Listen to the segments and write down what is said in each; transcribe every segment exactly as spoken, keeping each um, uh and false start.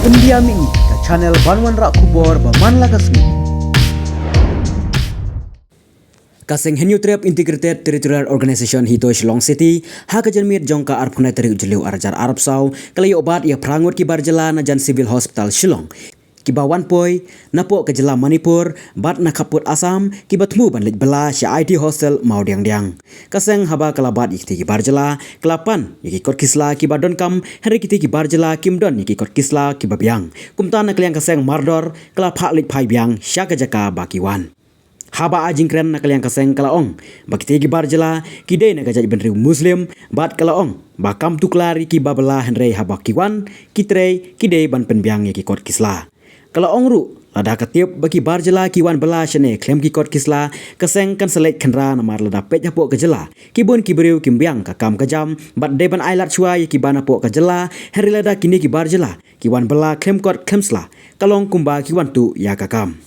India Mini, ka channel ban wanrah khubor ba man la ka sngi. Ka seng Hynñiewtrep Integrated Territorial Organization HITO Shillong City, ha ka janmiet jong ka arphew khyndai tarik Jylliew arhajar arphew saw, ka la ïoh bat ïa phra ngut ki bar jylla na jan Civil Hospital Shillong, kiba wan poi napoh ka jylla Manipur bad na khappud Assam, kiba thmu ban leit bylla sha I T Hostel Mawdiangdiang. Ka seng haba ka la bat ïa kitei ki bar jylla, ka la pan ïa ki kot ki sla kiba donkam, hynrei kitei ki bar jylla kim don ïa ki kot ki sla kiba biang. Kumta na ka liang ka seng mardor ka la phah leit phai biang sha ka jaka ba ki wan. Haba ai jingkren na ka liang ka seng ka la ong ba kitei ki bar jylla ki dei na ka jaitbynriew Muslim, bad ka la ong ba kam tuklar ïa kiba bylla, hynrei haba ki wan ki trei ki dei ban pynbiang ïa ki kot ki sla. Ka la ong ruh, lada ka tip ba ki bar jylla ki wan bylla shane khlem ki kot ki sla, ka seng kan sa leit khynra, namar lada peit hapoh ka jylla, ki bun ki briew kim biang ka kam ka jam bad dei ban ai lad shuwa ïa kiba napoh ka jylla, hynrei lada kine ki bar jylla ki wan bylla khlem kot khlem sla, ka long kumba ki wan tuh ïa ka kam.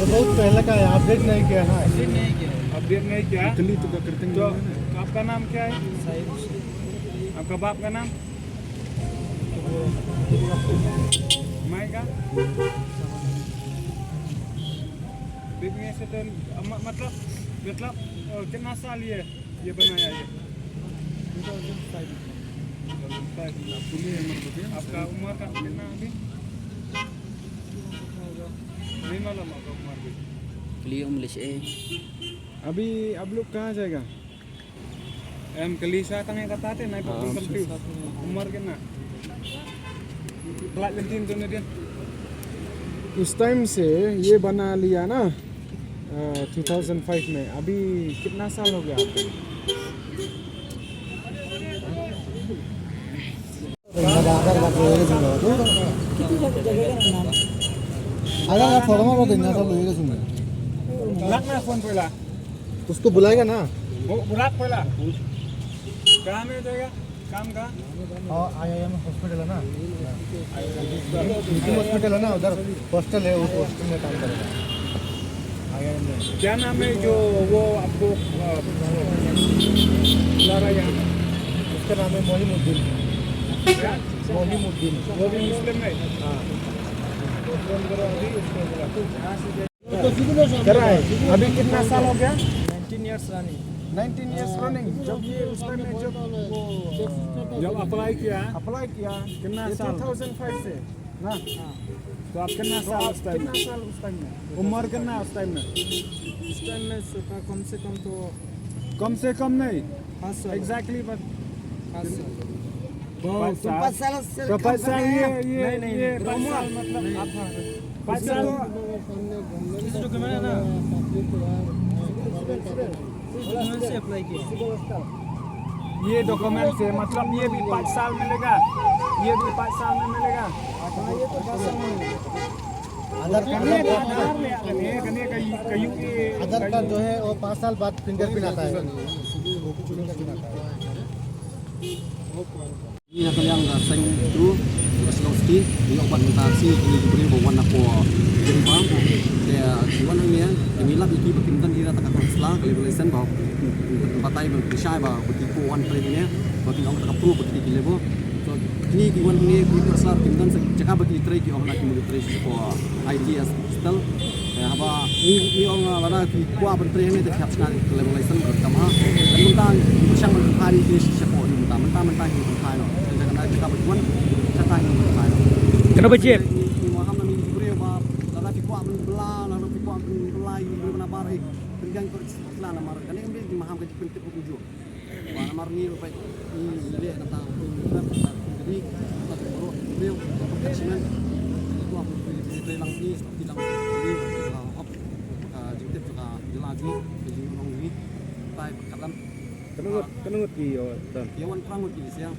ये बहुत पहले का है, अपडेट नहीं किया ना। अपडेट नहीं किया। दिल्ली तो करते तो आपका नाम क्या है? आपका बाप का नाम? माई का? बीबीएस से तो म- मतलब मतलब अ, कितना साल ये ये बनाया ये? आपका उम्र का कितना अभी? नहीं मालूम आपका उम्र भी। Kylli ïa u Malish eh. अभी आप लोग कहाँ जाएगा? Em kylli sha tang ïa kata te nai pok confuse. Umar kena. Pelat lentin tu ne dia. उस टाइम से ये बना लिया ना, टू थाउजेंड फाइव में। अभी कितना साल हो गया आपको? Lak na phone pela. उसको बुलाएगा ना? Bu- Bulak pela. Kame jayega. काम कहाँ? हाँ, आईआईएम हॉस्पिटल है ना, मीटिंग हॉस्पिटल है ना, उधर हॉस्टल है, उस हॉस्टल में काम करेगा। आईआईएम में। क्या नाम है जो वो आपको अ, बुला रहा है यहाँ? उसका नाम है मोहिमुद्दीन। क्या? मोहिमुद्दीन। वो भी मुस्लिम है। हाँ। तो फोन करो अभी, उसको बुला। कह रहा है, अभी कितना साल हो गया? नाइनटीन ईयर्स रनिंग। नाइनटीन ईयर्स रनिंग। जब ये उस टाइम में जब वो जब अप्लाई किया, अप्लाई किया, कितना ये साल? टू थाउजेंड फाइव से ना, तो आप कितना तो साल आप उस टाइम कितना में? साल उस टाइम में? उम्र कितना उस टाइम में? उस टाइम में सोचा कम से कम तो कम से कम नहीं, पाँच साल। एग्जैक्टली, बट पाँच साल। पाँच साल। पाँच साल से तो पाँच साल ये ये नहीं, नहीं, ये नहीं। पाँच साल मतलब आप पाँच साल। किसी डॉक्यूमेंट है ना? इस डॉक्यूमेंट से अप्लाई किया। ये डॉक्यूमेंट से मतलब ये भी पाँच साल मिलेगा, ये भी पाँच साल में मिलेगा। आधार कार्ड ये आधार ले आने कने का यू का यू आधार कार्ड जो है वो पाँच साल बाद फिंगरप्रिंट आता है। Ni na ka liang ka seng tu ka Shillong City, ngi ong ban mynta shi kine ki briew ba wan na ko Jiribam. Te ki wan hangne, te ngi lap ïa ki ba kim don ïa ka kot ki sla, ka level license ba batai ba ki shai ba ki ko wan trei ne, ba ki ong ka proof ba ki ki level. So kine ki wan hangne ki kot ki sla kim don sa jaka ba ki trei, ki ong na ki mut trei shi ko I T as Tal, eh, haba ngi ngi ong, ah, lada ki kwah ban trei ne te ki hap shna ka level license ba kam ha. Te mynta ngi pyrshang ban pynphai ïa ki sha pok ngi mynta, mynta mynta ngi pynphai noh. Te ka na ka ba kwah kata ngi pynphai noh. Kano ba jep? Ngi ngi maham na ngi briew ba lada ki kwah ban bylla, lada ki kwah ban bylla ïa ki briew na bar, eh, pynbiang ko sla na mar. Kane ngi maham ka jingpyntip ko juh. Ba namar ngi ba ngi leh na tang pun pun pun kri na tang pun pun pun pun kri lang ni seperti lang ni hop ka jingtip ka jela ji ka jingnong ni tai ka lam. Kano ngut kano ngut ki yo dan. Ki wan prang ngut ki siang.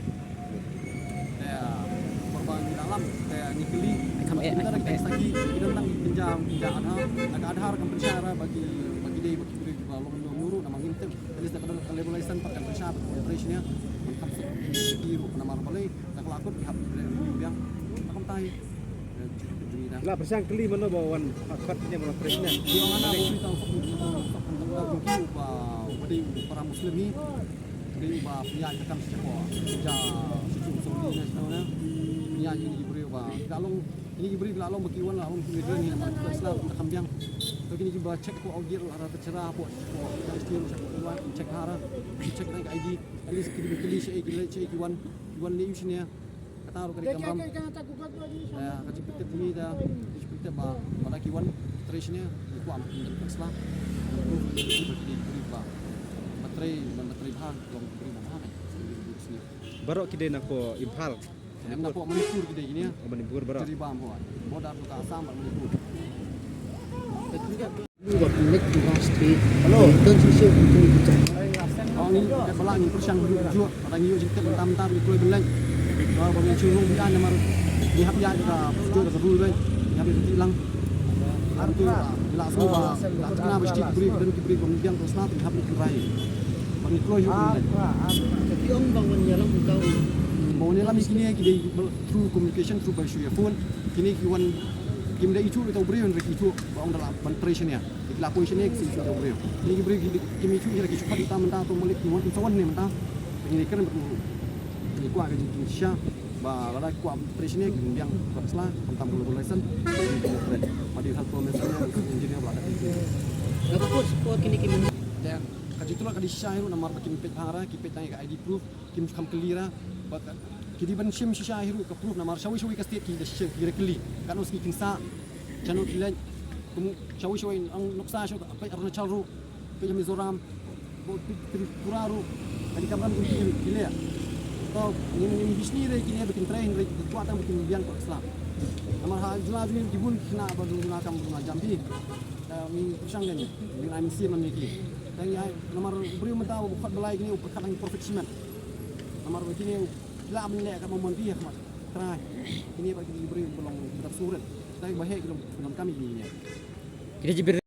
Ya korban ni dalam te ni keli. Kam eh kam eh. Saki kita tang pinjam pinjam ada ada ada harapan pensyara bagi bagi dei bagi dei ba long nyuru nama ngintem. At least da ka don ka level license pat kan pyrshah pat kan operation ïa. Man kam suk ki ruh namar balei da ka la kut ki hap ki briew biang. Ka kam tai. Jingmut jingmut da. La pyrshang kylli mano ba wan pat pat ne ba wan operation ïa. Ki ong ana ba wan tang suk ki tang suk kan tang ki ba ba dei para muslim hi. Dei ba pynïaid ka kam sha ko. Ja shu shu song ni ne shu ne. Pynïaid Kine ki briew ba ki la long, kine ki briew ki la long ba ki wan, la long ki migrant hi namar ki la sla, ki la kham biang. To kine ki ba check ko augir la ra ta chera hapoh, hapoh H T M, hapoh Iwan, check ha ra, check na ka I D, at least ki dei ki leit shaei, ki leit shaei, ki wan, ki wan leh ïa u shane. Kata ruh ka dei ka kam ram. Ka jingpyntip jong ngi, ka jingpyntip ba, ba lada ki wan trei shane, ki kwah ban sla. Ki dei ki briew ba, ba trei, ba trei bha, long ki briew ba bha. Baroh ki dei na ko Imphal. Em, na pok Manipur ki dei kine. Oh, Manipur baroh. Jiribam ho. Border ka Assam bad Manipur. Hello. Ngi, eh, ba la ngi pyrshang ju, ju, ba ngi ïoh jingtip mynta mynta ngi kloi ban leit. Ba, ba ngi shu rung biang namar ngi hap ïaid ka procedure ka rule wei. Ngi hap ïaid ka lang. Ar tu, ah, ngi la sngew ba, la thikna ba shi ki briew, don ki briew ba ngi biang ka sna, ngi hap ïaid ka rai. Ba ngi kloi ju ban leit. Ki ong ba wan ïalam ka. Ba wan ïalam ïa kine ki dei through communication, through ba shu ïa phone. Kine ki wan, kim da ithuh ïa uta u briew, hynrei ki ithuh ba ong da lah ban trei shane. Ki la poi shane ki shu ithuh ïa uta u briew. Kine ki briew ki, kim ithuh ïa ki shu pat ïa ta mynta to molek ki wan sa wan ne mynta. Kine kren ba ki kwah ka jingshisha ba lada ki kwah ban trei shane ki biang ka sla, khamtam ka local license. Ba dei helper mechanic, engineer ba lada ki. Ka jingtulak ka dei shisha hi ruh namar ba kim peit bha ra, ki peit tang ïa ka I D proof. Kim kham kylli ra, ba ka, ki dei ban shim shisha hi ruh ka proof namar shawei shawei ka state ki da shim, ki da kylli. Katno sngi kin sah, shano ki leit, kum shawei shawei ang nuksa sha ka peit Arunachal ruh, peit Mizoram, ba peit Tripura ruh, ka dei kamram ki, ki leh. To, ngin, ngin bishni re kine ba kin trei, hynrei ki kwah tang ba kin biang ka sla. Namar ha jylla jong ngi ki bun khynnah ba duna kam duna jam hi. Ngi pyrshang kane, ngi ai mynsiem na ki. Tang ïa namar u briew mynta u khot Blai kine u pyrkhat nang profit shimet. Namar kine u lah ban leh ka mon mon ri ha khmat Trai. Kine ba kine u briew ba long ba surit. Tang ba heh ki long ban kam ïa kine. Kine ki briew